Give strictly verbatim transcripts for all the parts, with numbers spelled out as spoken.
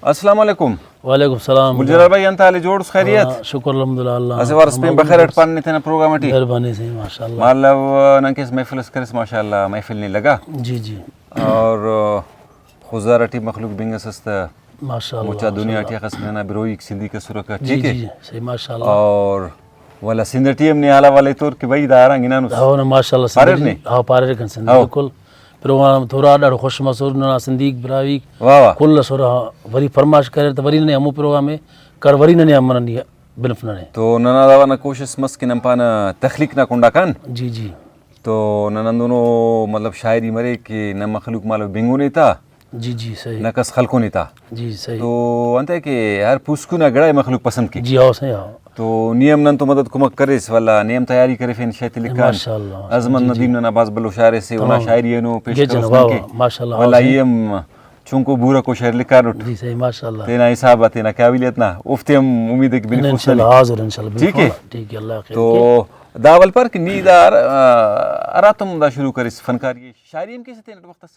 السلام علیکم۔ وعلیکم السلام۔ گل جلال بھائی، انت حال ءِ؟ جوڑ اس؟ خیریت؟ ہاں، شکر الحمدللہ اللہ۔ اسہ وار اس پین بخیر اٹ پانہ نے تینا پروگرام اٹی۔ مہربانی سائیں، ماشاءاللہ۔ مالو، نن کس محفل اس کرس، ماشاءاللہ، محفل نے لگا۔ جی، جی۔ اور خضدار ٹی مخلوق بنگسس تہ ماشاءاللہ، مچا دنیا ماشاءاللہ۔ ٹی اخس ننا بروئیک سندھیک اسرکہ، جی، ٹھیک ہے؟ جی، صحیح، ماشاءاللہ۔ اور ولدا سندھ ٹی ہم نے حال احوال ایتور کہ بھئی دا ہرانگ ہنانس۔ ہاں نا، ماشاءاللہ، پاریر سندھ نے؟ ٹی، ہاں، پاریرکن سندھ، ہاں۔ بالکل۔ پروگرام تورا ڈاڈو خوش مسر، ننا سندھیک براہوئیک واہ واہ۔ کل اسرہ، وری فرمائش کریر تہ وری ننے ہمو پروگرام ءِ کر، وری ننے ہم ننے بنف ننے۔ تو ننا دا وانا کوشست مس کہ نن پانہ تخلیق نا کنڈا کان۔ جی، جی۔ تو نن ہندنو مطلب شاعری مریک کہ نہ مخلوق مالو بنگنے تا، جی، جی، صحیح۔ نہ کس خلکنے تا۔ جی، صحیح۔ تو انتئے کہ ہر پوسکن آ گڑا ءِ مخلوق پسند کے۔ جی، ہاں، صحیح، ہاں۔ تو نی ہم نن تو مدد کمک کریس، ولدا نے ہم تیاری کریفین شے تے لکھان۔ ماشاءاللہ، ماشاءاللہ۔ عظمت جی، جی۔ ندیم ننا بھاز بھلو شاعر اسے، اونا تمام۔ شاعری اینو پیش گچن، کروس واہ، نن کے۔ واہ، ماشاءاللہ، ولدا واہ، ای صحیح۔ ہم چنکو بورکو شعر لکھانٹ۔ جی، صحیح، ماشاءاللہ۔ تینا حساب آ، تینا قابلیت نا، اوفتے ہم امید ءِ کہ بنفوس انشاءاللہ ننے۔ حاضر، انشاءاللہ، ٹھیک ہے؟ بالکل، ٹھیک ہے، اللہ خیر تو کیک۔ دا اول پار کہ نی دا ہر-، آ، ہراتم دا شروع کریس فنکاری ءِ؟ شاعری ہم کیسہ تینٹ وخت اس؟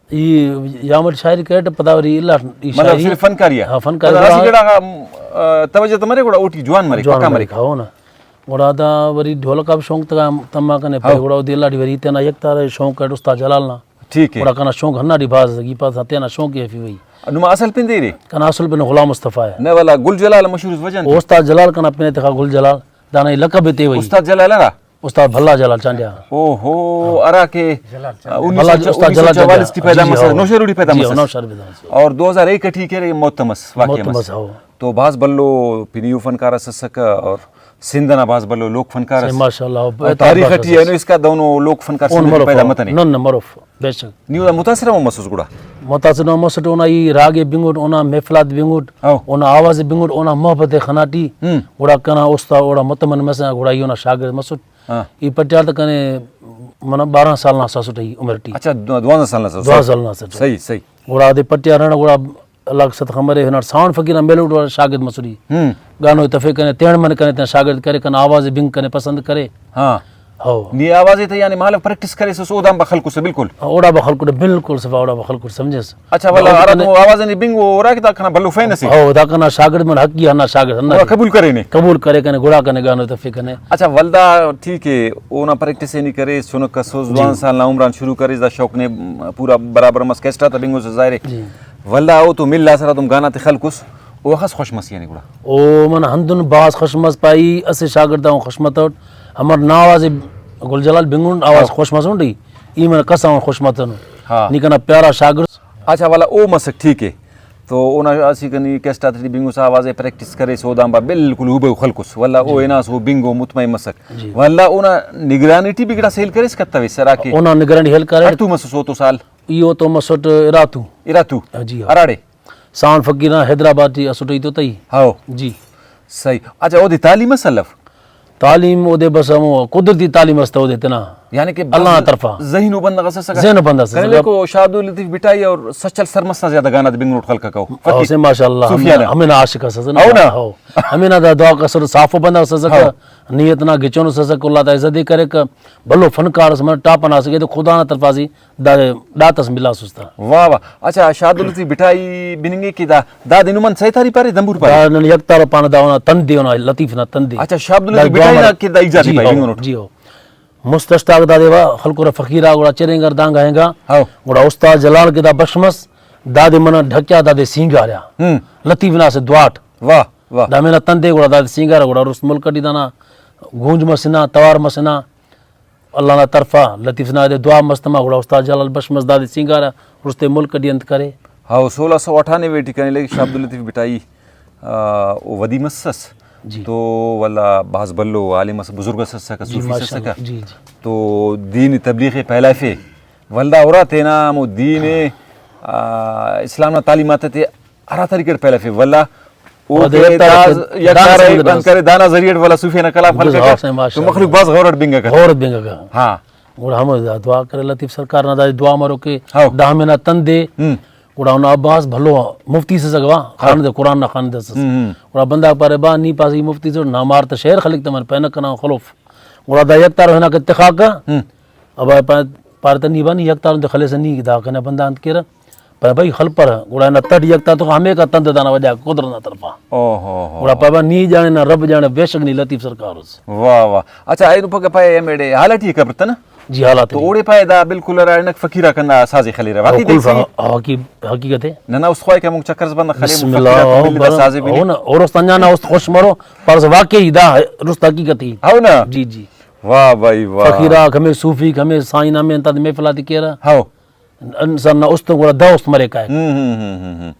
ای یامٹ شاعری کریٹ، پدا وری الا ای مطلب شاعری۔ صرف فنکاری آ؟ ہاں، فنکاری مطلب اسہ گڑا۔ گڑا، آ، توجہ تو مرے گڑا اوٹی جوان مرے، جوان پکا مرے، مرے۔ ہاں، ہو نا۔ گڑا دا وری ڈھولک آ شوق تما، تما کنے پائے، ہاں۔ گڑا اودے الا ٹی وری تینا یک تارہ شوق اٹ استاد جلال نا۔ ٹھیک ہے۔ گڑا کنا شوق ہندا ٹی بھاز ءِ، ای پاس تینا شوق ءِ ہرفی بھئی۔ نما اصل پن دے ارے؟ کنا اصل پن غلام مصطفی ءِ۔ نہ ولدا گل جلال مشہور اس وجہ انت؟ استاد جلال کنا پن ءِ تخا، گل جلال، دانا ای لقب ءِ تے بھئی۔ استاد جلال ہرا؟ استاد بھلا جلال چانڈیا۔ اوہو، ہرا کہ بھلا انیس سو، استاد انیس سو جلال چوالیس چانڈیا۔ ٹی پیدا جی، مسس، ہو۔ نوشہرو ٹی پیدا جی، ہو، مسس۔ نوشہر پیدا مسس۔ اور دو ہزار ایک ٹی کہ ارے موت تمس، واقعہ موت تمس، مس۔ ہو۔ تو بھاز بھلو پن ءِ او فنکار اس اسکہ اور سندھ ئنا بھاز بھلو لوک فنکار اس۔ صحیح، ماشاءاللہ، او اور تاریخ بھاز ٹی بھاز اینو اس۔ اسکا دہنو لوک فنکار اون سندھ ٹی مروف، پیدا متنے۔ نن نہ مروف، بے شک۔ نی اونا متاثر ہم مسس گڑا؟ متاثر ہم مسٹ، اونا ای راگ ءِ بنگٹ، اونا محفلات بنگٹ، ہاں۔ اونا آواز ءِ بنگٹ، اونا محبت ءِ خنا ٹی، ہم۔ گڑا کنا استاد اوڑا متمن مسنے، گڑا ای اونا شاگرد مسٹ۔ ہاں۔ ای پٹیال تہ کنے منہ بارہ سال نا اسٹ ای عمر ٹی۔ اچھا، دو-، دوانزہ سال نا اسٹ۔ دوانزہ سال نا اسٹ۔ صحیح، صحیح۔ گڑا دے پٹیال ہندا گڑا اللہ ک صدقہ مرے، ہناٹ ساؤنڈ فقیر نا میلوڈ والا شاگرد مسری۔ ہم۔ گانو تفے کنے، تینڑ من کنے تینا شاگرد کرے، کنا آواز بنگ کنے پسند کرے۔ ہاں۔ ہو۔ نی آواز تے یعنی مالو پریکٹس کریسس، او دام بخل کسے بالکل۔ اوڑا بخل کڑے بالکل صفا، اوڑا بخل کڑے سمجھس۔ اچھا، ولدا ہرا تو آواز نی بنگ، او ہرا کہ دا کنا بھلو فین اسے۔ ہو، دا کنا شاگرد من حقی ہنا شاگرد ہنا۔ اوڑا قبول کرے نے۔ قبول کرے کنے، گڑا کنے گانو تفے کنے۔ اچھا، ولدا ٹھیک ہے، اونا پریکٹس نی کرے، سنک کسوس، جی۔ جوان سال نا عمران شروع کریس، دا شوق نے پورا برابر مس، کیسٹ آتا بنگوس ظاہر ہے۔ جی۔ ولدا او تو مل آسرا تم گانا تے خلکس، او اخس خوش مس یعنی گڑا؟ او من ہندن بھاز خوش مس، پائی اسہ شاگرد آن خوش متوٹ، ہمر نا آواز گل جلال بنگن آواز ہاں۔ خوش مسن ڈی، ای من کس آن خوش متنو۔ ہاں۔ نی کنا پیارا شاگرد۔ اچھا، ولدا او مسک، ٹھیک ہے۔ تو اونا اسہ کنی کیسٹ آتیٹی بنگسا آواز ءِ پریکٹس کریس، او دانبا بالکل ہو بہو خلکس، ولدا او ہناس او بنگو مطمئن مسک۔ جی۔ ولدا اونا نگرانی ٹی بھی گڑاس ہیل کریس کتویس ہرا کہ اونا نگرانی ہیل کریٹ۔ اڑتو مسس او تو سال؟ ای او تو مسٹ اراتو۔ اراتو؟ جی ہاں۔ ہراڑے؟ ساؤنڈ فقیر نا حیدرآباد ٹی اسٹ ای تو تئی۔ ہاؤ۔ جی۔ صحیح۔ اچھا، اودے تعلیم اس الو؟ تعلیم اودے بس ہمو قدرتی تعلیم اس تہ اودے تینا یعنی کہ اللہ نا طرفا۔ ذہین و بندغ اس اسکہ۔ ذہین و بندغ اس کنے اسکہ۔ لیکو شاہدو لطیف بٹائی اور سچل سرمست نا زیادہ گانا تے بنگنوٹ خلککو۔ او فقیر۔ سے ماشاءاللہ، صوفیانہ۔ ہمے نا عاشق اس اسکہ۔ او نا۔ ہو۔ ہمے نا دا دعا کسر، صافو بندغ اس اسکہ۔ ہاں۔ نیت نا گچونس اسکہ، اللہ تعالی عزت ئے کریکہ۔ بھلو فنکار اس، من ٹاپ ئنا اسکہ، تو خدا نا طرفا زی دادے ڈات اس ملاسس تہ۔ واہ واہ۔ اچھا، شاہدو لطیف بٹائی بننگے کہ دا، دادے نم انت سیتاری پارے، دمبور پارے؟ دا نن یک تارو پانہ، دا اونا تندے، اونا لطیف نا تندے۔ اچھا، شاہدو لطیف دا بٹائی نا کہ دا ایجاد جی پائے، ہو، بنگنوٹ۔ جی ہو۔ مست اسٹاک دادے وا خلکرہ فقیرا، گڑا چرینگر دانگا ہنگا۔ ہو۔ گڑا استاد جلال کہ دا بخش مس، دادے منہ ڈھکیا، دادے سینگاریا۔ ہم۔ لطیف نا اسہ دعاٹ۔ واہ، واہ۔ دا مینا تندے، گڑا دادے سینگارا، گڑا رست ملک ٹی دانا گونج مسنا، توار مسنا۔ اللہ نا طرفا لطیف نا دے دعا مس تما، گڑا استاد جلال بخش مس دادے سینگارا، رستے ملک ٹی انت کرے۔ ہاؤ، سولہ سو اٹھانوے ٹی کنے لگی شاہ عبداللطیف بٹائی، آ، او ودی مسس۔ جی۔ تو ولدا بھاز بھلو عالم اس، بزرگ اس اسکہ، جی، صوفی اس ماشاءاللہ۔ اسکہ۔ جی، جی۔ تو دین تبلیغ ءِ پھیلائفے۔ ولدا ہرا تینا ہمو دین ءِ، آ، اسلام نا تعلیمات تے ہرا طریقہ اٹ پھیلفے، ولدا او اودے کہ یک تارہ دا، یک دانا تارہ سمجھنا انت کرے، دانا ذریعہ اٹ ولدا صوفیانہ کلام خلککہ، ماشاءاللہ۔ تو مخلوق بھاز غور اٹ بنگکہ۔ غور اٹ بنگکہ۔ ہاں۔ گڑا ہمو دا دعا کرے لطیف سرکار نا، دا دعا مرو کہ ہاؤ۔ دا ہمے نا تندے۔ ہم۔ گڑا اونا بھاز بھلو مفتی اس اسکہ وا، ہاں۔ خوانندہ قرآن نا خوانندہ اس۔ ہم، ہم۔ گڑا بندغ پارے با نی پاسہ ای مفتی سے نا، مار تہ شعر خلک تہ من پینہ کنا خلوف۔ گڑا دا یک تارہ ہنا کہ تخاکہ۔ ہم۔ ابا پا-، پارے تہ نی با نی یک تارہ تے خلیسہ نی دا کنا بندغ انت کیرہ۔ پائے بھائی خلپرہ، گڑا ہندا تڈ یک تا تو ہمیکا تند دانا وجہ قدرت نا طرفا۔ اوہو ہو۔ گڑا پائے با نی جانے نہ رب جانے، بے شک نی لطیف سرکار اس۔ واہ واہ۔ اچھا، اینو پگہ پائے ہمیڑے حالاٹی قبر تہ نا؟ جی، حالاٹی۔ تو اوڑے پائے دا بالکل ہرا اینک فقیرا کنا سازے خلیرہ، واقعی بالکل دیکھ سے؟ فا-، حقی-، حقیقت ہے۔ ننا است خواہی کہ مونگ چکرز بندغ خلیمون بسم فقیرا اللہ، تو ملدہ بر-، سازے بنی۔ او نا، اور است انجانا است خوش مرو، پر واقعی دا رست حقیقت ہی۔ ہو نا؟ جی، جی۔ واہ بھائی واہ۔ فقیرا کمے صوفی کمے سائیں نامے انتا محفلاتی کیرہ۔ ہو۔ انسان نا است گڑا دا است مریک آئے۔ ہم، ہم، ہم، ہم، ہم۔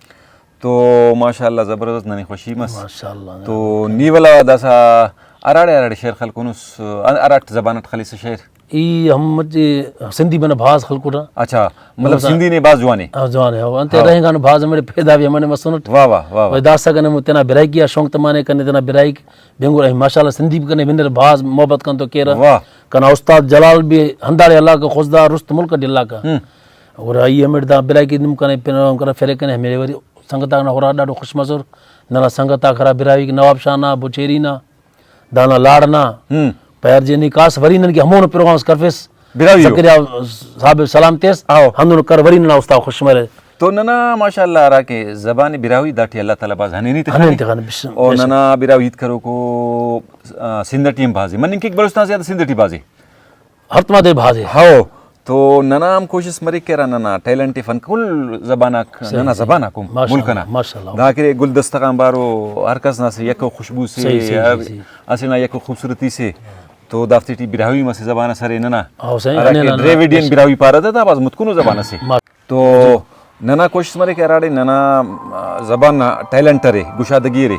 تو ماشاءاللہ زبردست، ننے خوشی مس۔ ماشاءاللہ۔ تو نی ولا داسا ہراڑے ہراڑے شعر خلکونس، ہراٹ زبان اٹ خلیسہ شعر؟ ای ہم مچے سندھی بنا بھاز خلکوٹا۔ اچھا، مطلب داسا سندھی نے بھاز جوانے۔ ہاں، جوانے، ہاں۔ انتے ہاں۔ رہینگان بھاز ہمڑے پیدا بھی ہمنے مسنٹ۔ واہ واہ، واہ واہ۔ وے داسا کنے مو تینا برائیکی آ شونق تمانے کنے تینا برائیک بنگور اے ماشاءاللہ سندھی کنے بنر بھاز محبت کنتو کیرہ۔ واہ۔ کنا استاد جلال بھی ہنداڑے اللہ کا خضدار رست ملک ڈلا کا۔ ہم۔ اور ای ہمڑ دا برائیکی نم کنے پروگرام کرا فیرے کنے ہمے وری سنگت آک نا ہورا ڈاڈو خوش مسر۔ ننا سنگت آک ہرا براہوئی کہ نواب شاہ نا، بچیری نا، دانا لاڑ نا، ہم۔ پیر جے نی کاس وری نن کہ ہمونو پروگرامس کرفس۔ براہوئی او۔ زکریا صاحب سلام تیس، آہو۔ ہندن کر وری ننا استاد خوش مرے۔ تو ننا ماشاءاللہ ہرا کہ زبان براہوئی داٹی اللہ تعالی بھاز ہنینی تخانے۔ ہنین تخانے، بس-، اور بے شک۔ ننا براہوئی ہیت کروکو، آ، سندھ ٹی ہم بھازے۔ مننگ کیک بلوچستان زیادہ سندھ ٹی بھازے۔ ہڑتوما دے بھازے۔ ہو، تو ننا ہم کوشست مریک کہ ہرا ننا ٹیلنٹ ءِ فن کل زبان آک، صحیح، ننا صحیح۔ زبان آک ہم ماشاءاللہ، ملک ئنا۔ ماشاءاللہ۔ دا کہ گلدستہ غان بارو ہر کس نا اسہ یکو خوشبو سے، صحیح، صحیح، صحیح، صحیح۔ اسہ نا یکو خوبصورتی سے، تو دافتے ٹی براہوئی ہم اسہ زبان ئس ارے ننا۔ ہاں، صحیح، ہراکہ ہنینہ نا، ڈریویڈین ماشاءاللہ۔ براہوئی پارہ تہ، دا بھاز متکنو زبان ئسے۔ ما-، تو ننا کوشست مریک کہ ہراڑے ننا زبان نا ٹیلنٹ ارے، گشادگی ارے،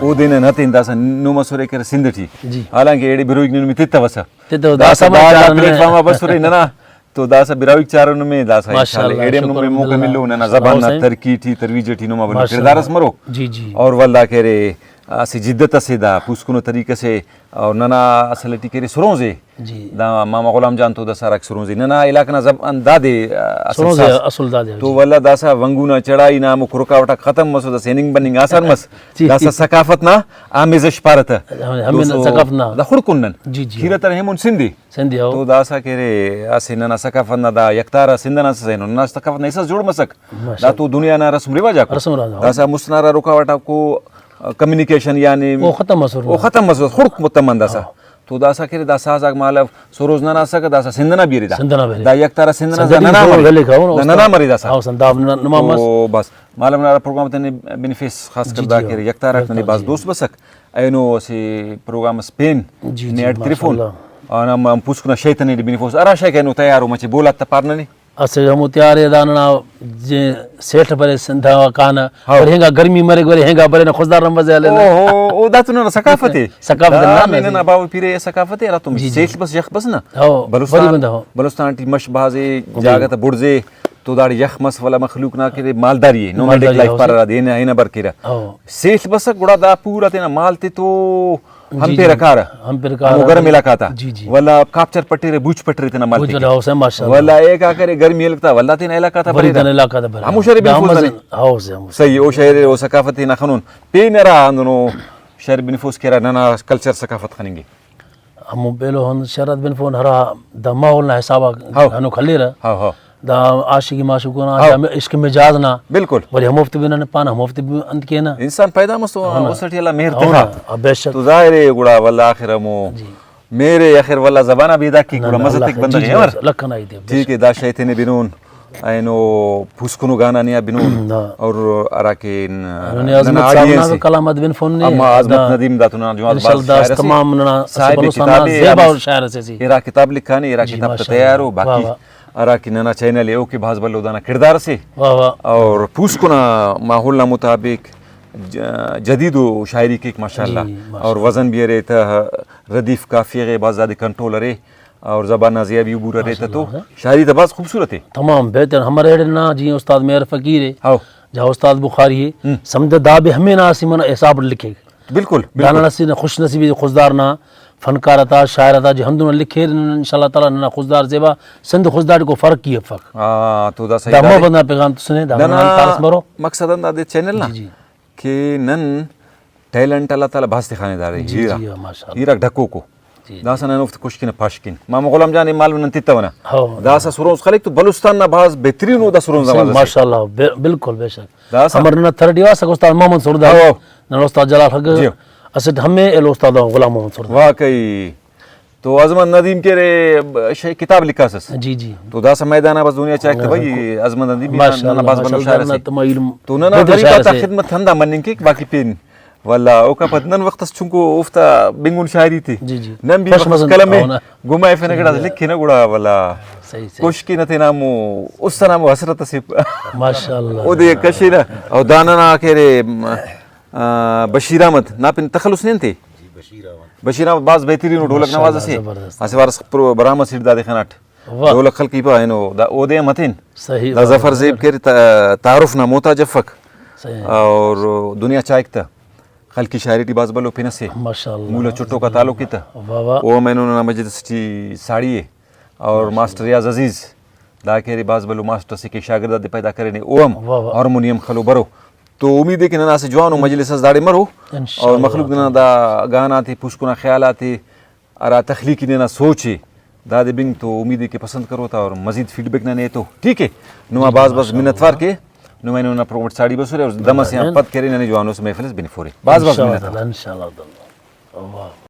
اودے نن ہتین داسہ نم ئسرے کرے سندھ ٹی۔ جی۔ حالانکہ ایڑے براہوئیک نمے تتوسہ۔ تتو داسہ داسہ دا، دا چارہ نمے۔ پلیٹ فارم آ بسرے ننا، تو داسہ براہوئیک چارہ نمے، داسہ ماشاءاللہ، انشاءاللہ ایڑے ہم شکر نمے موقع الحمدللہ۔ ملو، ننا زبان ہاں نا سائیں۔ ترقی ٹی، ترویج ٹی نما بھلو ماشاءاللہ۔ کڑدار ئس مرو۔ جی، جی۔ اور ولدا کہ ارے اسہ جدت ئسے دا پوسکنو طریقہ سے، اور ننا اصل ٹی کہ ارے سرونز اے۔ جی۔ دا ماما غلام جان تو داسہ ہراکہ سرونز اے۔ ننا علاقہ نا زبان دادے، آ، اصل سرونز اے، ساز۔ اصل دادے، تو جی۔ ولدا داسہ ونگو نا چڑھائی نا ہمو رکاوٹ آک ختم مسو، داسہ ہننگ بننگ آسان مس۔ جی۔ داسہ ثقافت نا آمیزش پارہ تہ۔ ہمے، ہمے دوستو، ثقافت نا۔ دا خڑکن نن۔ جی، جی۔ کیرہ تہ ایمون سندھ اے۔ سندھ اے، ہو۔ تو داسہ کہ ارے اسہ ننا ثقافت نا دا یکتار آ سندھ ئنا اسہ اینو ننا ثقافت نا احساس جوڑ مسک۔ ماشاءاللہ۔ دا تو دنیا نا رسم رواج آکو۔ رسم رواج آکو۔ داسہ مست نا ہرا رکاوٹ آکو، کمیونیکیشن یعنی او ختم مسر۔ او ختم مسر، خڑک متمن داسہ۔ ہاں۔ تو داسہ کہ ارے دا ساز آک مالو، سروز ننا اسکہ، داسہ سندھ ئنا بھی ارے دا۔ سندھ ئنا بھی ارے۔ دا یکتار آ سندھ ئنا سندھ دا ئٹی ننا سروز مرے۔ ولے کہو نا دا ننا استاد۔ مرے داسہ۔ ہاں، استاد، دا ننا، ننا تو مس۔ بس مالو نا ہرا پروگرام تینے بینیفیس خاص کر جی، دا جی، کہ ارے یکتار اٹ ننے یکتار بھاز جی۔ دوست بسک۔ اینو اسہ پروگرام اس پین جی، نے جی، اڈ ترفون۔ ماشاءاللہ۔ آن ہم، ہم پوسکنا شے تنے بینیفوس۔ ہرا شے کہ اینو تیار او مچے بولات تہ پار ننے۔ اسہ ہمو تیار ءِ، دا ننا جے سیٹھ برے سندھا کانہ، ہاؤ۔ ولے ہنگا گرمی مریک، ولے ہنگا برے نا خضدار نا مزہ ہلینہ۔ او، او، او، دا تو ننا ثقافت ءِ۔ ثقافت دا نا، ہمے جی۔ ننا باوہ پیرے ءِ ثقافت ءِ، ہراتم جی، جی۔ سیٹھ بس، یخ بس نا۔ ہاؤ، بلوچستان، بری بندہ، ہاؤ۔ بلوچستان ٹی مش بھاز ءِ، جی۔ جاگہ تہ بڑز ءِ، تو داڑے یخ مس ولدا مخلوق نا کہ مالداری ءِ، نومیڈک مالداری، لائف ہاؤ، پارہ صحیح۔ ہرادے، ہن-، ہنہ بر کیرہ۔ ہاؤ۔ سیٹھ بسک گڑا دا پورا تینا مال تے تو جی، ہمپیرہ جی۔ کارہ۔ ہمپیرہ کارہ۔ ہمو گرم علاقہ تا۔ جی، جی۔ ولدا کاپچر پٹیرہ، بوچ پٹیرہ تینا مال بوچ تے۔ پٹیرہ، ہو سائیں، ماشاءاللہ۔ ولدا ایکا کرے گرمی ہلک تا، ولدا تینا علاقہ تا ولدا بریرہ۔ تینا علاقہ تا بریرہ۔ ہمو شعر دا بنفوس ہمو ننے۔ زن-، ہو سائیں، ہمو۔ صحیح، او شعر او ثقافت نا خنون۔ پین ہرا ہندنو شعر بنفوس کہ ہرا ننا کلچر ثقافت خننگے۔ ہمو ایلو ہن شعر آک بنفون ہرا دا ماحول نا حساب آ ہاؤ۔ ہنوک ہلیرہ۔ ہاؤ، ہاؤ۔ دا عاشقی معشوق نا، ہاؤ۔ دا عشق مجاز نا۔ بالکل۔ ولے ہموفتے بھی ننے پانہ، ہموفتے بھی انت کینہ۔ انسان پیدا مس تو ہاؤ نا۔ اس ٹی اللہ مہر ہاؤ نا۔ تخا۔ آ، بے شک۔ تو ظاہر ہے گڑا ولدا آخر ہمو جی۔ مہر ہے آخر ولدا زبان آ بیداک کی نہ، گڑا نہ، مزہ اللہ تک بندغ جی، ہے جی، امر۔ اللہ کنا ہی دے۔ ٹھیک ہے، دا شے تینے بنون۔ اینو پوسکنو گانا نے آ بنون۔ ہاں۔ اور ہراکہ ن-، اینو نے ننا عظمت صاحب آڈینس نا ہے۔ کلام آ بنفون نے۔ اما عظمت دا ندیم دا تو ننا جماعت انشاءاللہ باز دا شاعر اسے۔ تمام ننا صاحب اسہ بلوچستان نا کتاب ءِ زیبا ناظم شاعر اسے سی۔ ارا کتاب لکھانے، ارا جی، کتاب تا ماشاءاللہ۔ تیار ءُ، واہ، باقی واہ۔ ہراکہ ننا چینل ءِ اوکے بھاز بھلو دانا کڑدار اسے۔ واہ، واہ۔ اور پوسکن آ ماحول نا مطابق ج-، جدید و شاعری کیک ماشاءاللہ۔ جی، ماشاءاللہ۔ اور وزن بھی ارے تہ ردیف قافیہ غے بھاز زیادہ کنٹرول ارے۔ اور زبان نا ضیاع بھی عبور ارے تہ تو ماشاءاللہ۔ شاعری تہ بھاز خوبصورت ءِ۔ تمام بہتر، ہمر ایڑے نا جی استاد مہر فقیر ءِ، ہاؤ۔ جا استاد بخاری ءِ، ہم۔ سمجھہ دا بھی ہمے نا اسہ من حساب لکھے۔ بالکل، بالکل۔ دانا اسہ نا خوش نصیبی خضدار نا فنکار آتا، شاعر آتا جی ہندن لکھیر انشاءاللہ تعالی ننا خضدار زیبا، سندھ خضدار ٹی کو فرق ہی افک۔ ہاں، تو دا صحیح دا دادے۔ محبت نا پیغام تسنے، دا ننا ننا تارس مرو۔ مقصد ہندادے چینل نا جی، جی۔ کہ نن ٹیلنٹ اللہ تعالی بھاز تخانے داڑے جی، ہیرا۔ جی، ہاں، ماشاءاللہ۔ ہیراک ڈھکوکو۔ جی، داسہ جی۔ نن اوفتے کوشش کینہ پاش کین۔ ماما غلام جان، اے مالو نن تتونہ۔ ہو۔ داسہ سرونز خلیک تو بلوچستان نا بھاز بہترین اودا سرونز آواز اسے۔ ماشاءاللہ، بل-، بالکل، بے شک۔ داسہ۔ امر ننا تھرڈ ڈیواسک استاد محمد سردار۔ ہو۔ ننا استاد جلال حق۔ جی۔ اسٹ ہمے ایلو استاد غلام محمد سردار۔ واقعی۔ تو عظمت ندیم کہ ارے شے کتاب لکھاسس۔ جی، جی۔ تو داسہ میدان آ بس دنیا چائک تہ بھائی، عظمت ندیم بھی ماشاءاللہ، ننا بھاز بھلو ماشاءاللہ، شاعر ننا اسے۔ تمام علم تو ننا بدر شاعر غریباتا اسے۔ خدمت ہندا مننگ کیک، باقی پین۔ ولدا اوکا پد نن وخت اس چنکو اوفتا بنگن شاعری تے۔ جی، جی۔ نن بھی خوش وخت اس مزن قلم ءِ اونا۔ گمائفنہ گڑا جی۔ لکھنہ گڑا ولدا صحیح، صحیح۔ کوشش کینہ تینا ہمو است انا ہمو حسرت اسے ماشاءاللہ۔ اودے کشینہ۔ او دا ننا کہ ارے، آ، بشیر احمد نا پن تخلص نے انتے؟ بشیر احمد بھاز بہترین ڈھولک ماشاءاللہ، نواز اسے۔ زبردست۔ اسہ وار اس پرو-، برام اسیٹ دادے خناٹ۔ واہ۔ ڈھولک خلک ای پا اینو دا اودے ہم ہتین۔ صحیح دا بات ظفر ہے۔ زیب کہ ارے تا-، تعارف نا محتاج افک۔ صحیح۔ اور دنیا چائک تہ۔ خلقی شاعری ٹی بھاز بھلو پن اسے۔ ماشاءاللہ۔ مولہ چٹوک آ تعلق ءِ تہ۔ واہ واہ۔ او ہم اینو ننا مجلس ٹی ساڑی ءِ۔ اور ماشاءاللہ۔ ماسٹر ریاض عزیز، دا کہ ارے بھاز بھلو ماسٹر اسے کہ شاگرد آتے پیدا کرینے، او ہم واہ واہ۔ ہارمونیم خلو برو۔ تو امید ءِ کہ ننا اسہ جوانو مجلس اس داڑے مرو۔ انشاءاللہ اور مخلوق ننا تعالی۔ دا گانا تے پوسکنا خیالات ءِ، ہرا تخلیقی ننا سوچ ءِ، دادے بنگ تو امید ءِ کہ پسند کرو تا اور مزید فیڈ بیک ننے ایتو، ٹھیک ہے؟ نما جی، بھاز بھاز ماشاءاللہ۔ منت وار کہ نما اینو نا پروگرام اٹ ساڑی بسورے اور دم اسے آن بھلن۔ پد کہ ارے ننے جوانو اسہ محفل اس بنفورے۔ بھاز بھاز انشاءاللہ منت۔ تعالی، انشاءاللہ تعالی۔ واہ۔